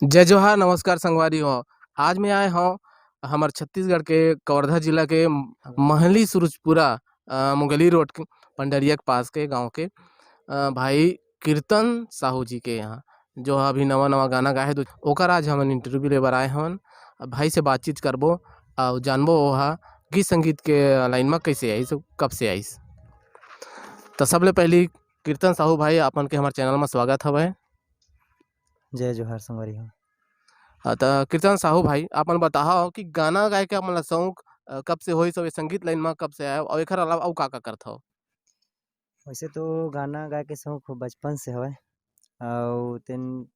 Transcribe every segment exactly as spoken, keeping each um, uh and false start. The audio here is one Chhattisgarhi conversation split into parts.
जय जोहार, नमस्कार संगवारी हो। आज मैं आए हौं हमर छत्तीसगढ़ के कवर्धा जिला के महली सुरुजपुरा, अ, मुंगेली रोड के पंडरिया के पास के गांव के, अ, भाई कीर्तन साहू जी के यहाँ, जो अभी नवा-नवा गाना गाए हे, तो ओकर आज हमन interview ले बर आए हवन। अब भाई से बातचीत करबो अउ जानबो ओहा गीत संगीत के line म कइसे आइस, कब से आइस। त सबले पहिली कीर्तन साहू भाई, आपन के हमर channel म स्वागत हवय। जय जोहार संगवारी हो। हाँ, त कीर्तन साहू भाई, आपन बताहव कि गाना गाए के आप मन ला शौक, अ, कब से होइस अउ ये संगीत line म कब से आए अउ एखर अलावा अउ का-का करथव? वैसे तो गाना गाए के शौक बचपन से हवय, अउ तेन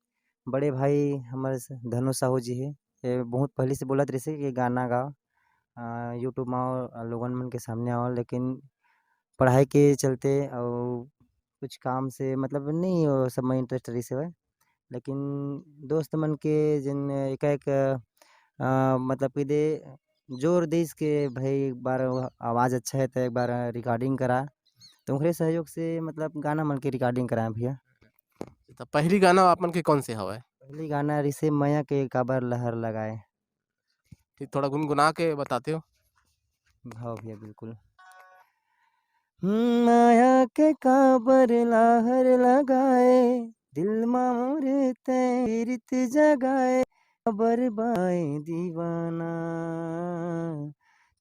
बड़े भाई हमर स-, धनु साहू जी हे, ये बहुत पहिली से बोलत रहिसे कि गाना गाओ, अ, YouTube म आओ, अ, लोगन मन के सामने आओ, लेकिन पढ़ाई के चलते अउ कुछ काम से मतलब नहीं वो सब में interest रहिस हवय। लेकिन दोस्त मन के जेन एकाएक, अ, मतलब कि दे जोर दिस के भाई एक बार आवाज़ अच्छा है त एक बार recording करा। तो ओकरे सहयोग से मतलब गाना मन के recording कराए भैया। त पहिली गाना आप मन के कौन से हवय? पहिली गाना रहिसे मया के काबर लहर लगाए। ठीक, थोड़ा गुनगुना के बताते हो। हाँ भैया, बिल्कुल। हम्म, माया के काबर लहर लगाए, दिल मा मोर तैं पीरित जगाए, काबर बाए दीवाना,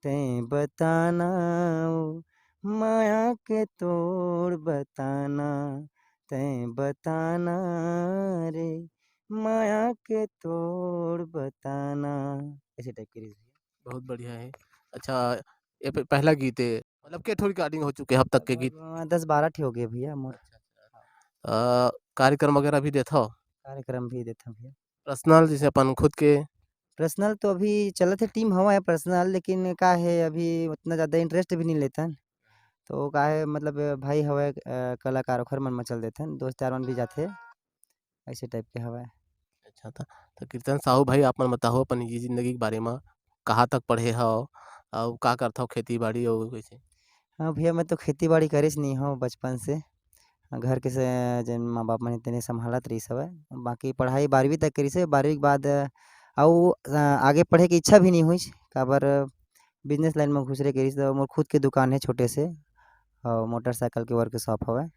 तैं बताना ओ, माया के तोड़ बताना, तैं बताना रे, माया के तोड़ बताना। ऐसे type के रहिस भैया। बहुत बढ़िया है। अच्छा, ये पे-, पहला गीत है, मतलब के ठो recording हो चुके हैं अब तक के गीत? अ, दस बारह ठे हो गए भैया मोर। अच्छा, अच्छा। अ, कार्यक्रम वगैरह भी देथव? कार्यक्रम भी देथव भैया। Personal जैसे अपन खुद के? Personal तो अभी चलत है, team हवा है personal, लेकिन का है अभी उतना ज़्यादा interest भी नहीं लेथन। तो का है मतलब भाई हवय, अ, कलाकार ओखर मन म चल देथन, दोस्त यार मन भी जाथे। ऐसे type के हवय। अच्छा, त, त कीर्तन साहू भाई, आप मन बताहू अपन ये जिंदगी के बारे म, कहाँ तक पढ़े हव, अउ का करथव खेती बाड़ी अउ कइसे? हाँ भैया, मैं तो खेती बाड़ी करिस नहीं हव बचपन से। घर के से जेन माँ बाप मन हे तेने संभालत रहिस हवय। बाकी पढ़ाई बारहवीं तक करिस हे, बारहवीं के बाद अउ, अ, आगे पढ़े के इच्छा भी नहीं होइस, काबर business line म घुसरे के रहिस, त मोर खुद के दुकान हे छोटे से, अउ motorcycle के workshop हवय।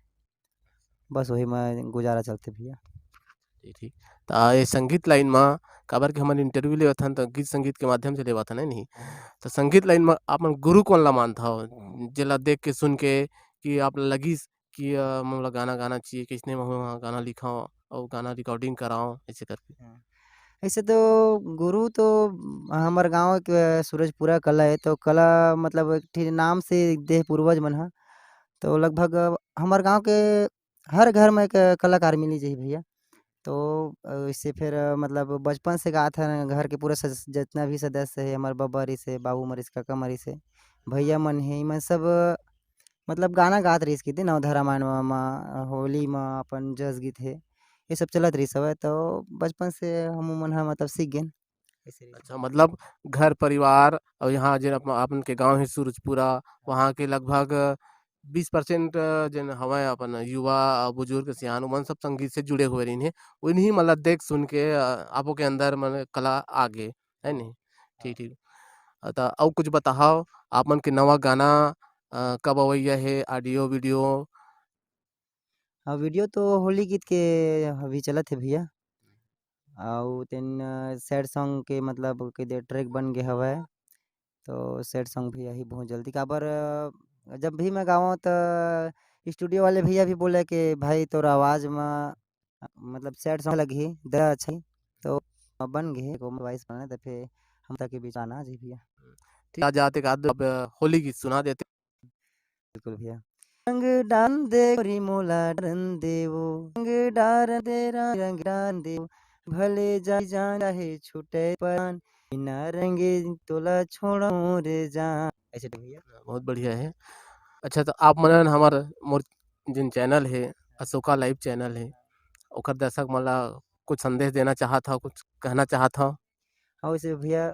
बस वही म गुजारा चलथे भैया। जी, ठीक। त ये संगीत line म, काबर कि हमन interview लेवत हन, त गीत संगीत के माध्यम से लेवत हन, है नहीं? त संगीत line म आप मन गुरु कौन ला मानथव? जेला देख के, सुन के कि आप ला लगिस कि, अ, मोला गाना गाना चाहिए, कइसने मैं ह गाना लिखव अउ गाना recording कराव, ऐसे करके। हाँ। ऐसे तो गुरु तो हमर गाँव के सूरजपुरा कला है, तो कला मतलब एक ठी नाम से दे पूर्वज मन ह। तो लगभग हमर गाँव के हर घर में एक कलाकार मिली जाही भैया। तो, अ, इससे फिर, अ, मतलब बचपन से गात हन, घर के पूरा सदस-, जितना भी सदस्य हे, हमर बबा रिस हे, बाबू मरिस, काका मरिस हे, भैया मन हे, इमन सब, अ, मतलब गाना गात रहिस किते नवधा रामायण म, म, होली म अपन जस गीत हे, ये सब चलत रहिस हवय। तो बचपन से हमू मन ह मतलब सीख गेन। ऐसे रहिस। अच्छा, मतलब घर परिवार अउ यहाँ जेन अपन, अपन के गाँव हे सूरजपुरा, वहाँ के लगभग बीस percent जेन हवय अपन युवा अउ बुजुर्ग सियान, ओमन सब संगीत से जुड़े हुए रहिन हे। उन्हीं मन ला देख सुन के, अ, आपो के अंदर मन कला आ गे, है नहीं? ठीक, हाँ। ठीक। अ, त अउ कुछ बताहव, आप मन के नवा गाना, अ, कब अवइया हे, audio video? हाँ, video तो होली गीत के अभी चलत हे भैया। अउ तेन sad song के मतलब के दे track बन गे हवय। तो sad song भी आही बहुत जल्दी, काबर, अ, जब भी मैं गावंव त studio वाले भैया भी बोले कि भाई तोर आवाज़ म मतलब sad song लगही, दर्द अच्छा ही। तो बन गे हे, को voice बने त फिर हम तक के बीच आना जी भैया। ठीक, आ जाते का अब होली गीत सुना देते। बिल्कुल भैया। रंग डाल दे गोरी मोला डरन देवो, रंग डाल दे रा-, रंग डाल देवो, भले जाई जान चाहे छूटे परान, बिना रंगे तोला छोड़ो रे जान। ऐसे तो भैया। बहुत बढ़िया है। अच्छा, तो आप मनन हमार, मोर जिन channel है, अशोका Live channel है, ओकर दर्शक मन ला कुछ संदेश देना चाहत हव, कुछ कहना चाहत हव? हाँ, वैसे भैया,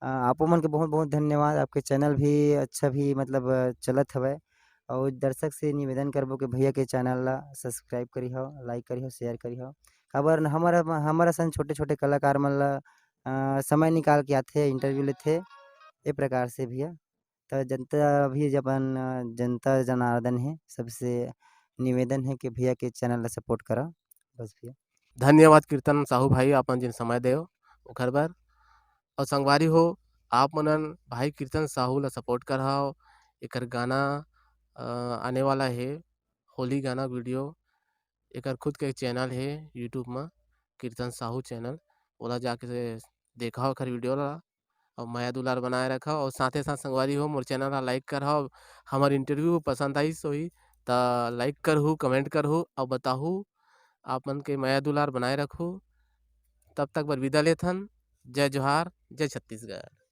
अ, आपो मन के बहुत-बहुत धन्यवाद। आपके channel भी अच्छा भी मतलब, अ, चलत हवय। अउ दर्शक से निवेदन करबो कि भैया के channel ला subscribe करिहव, like करिहव, share करिहव। काबर न हमर, हमर असन छोटे-छोटे कलाकार मन ल, अ, समय निकाल के आथे, interview लेथे, ए प्रकार से भैया। त जनता भी अपन, अ, जनता जनार्दन हे, सबसे निवेदन हे कि भैया के channel ल support करा, बस भैया। धन्यवाद कीर्तन साहू भाई, अपन जिन समय देव ओखर बर। अउ संगवारी हो, आप मनन भाई कीर्तन साहू ल support करहव, एकर गाना, अ, आने वाला हे, होली गाना video, एकर खुद के channel हे YouTube म, कीर्तन साहू channel, ओला जाके देखव एकर video ला, अउ मया दुलार बनाए रखव, अउ साथे साथ संगवारी हो, मोर channel ला like करहव, हमर interview पसंद आइस होही, त like करहू, comment करहू, अउ बताहू, आप मन के मया दुलार बनाए रखहू। तब तक बर विदा लेथन, जय जोहार, जय छत्तीसगढ़।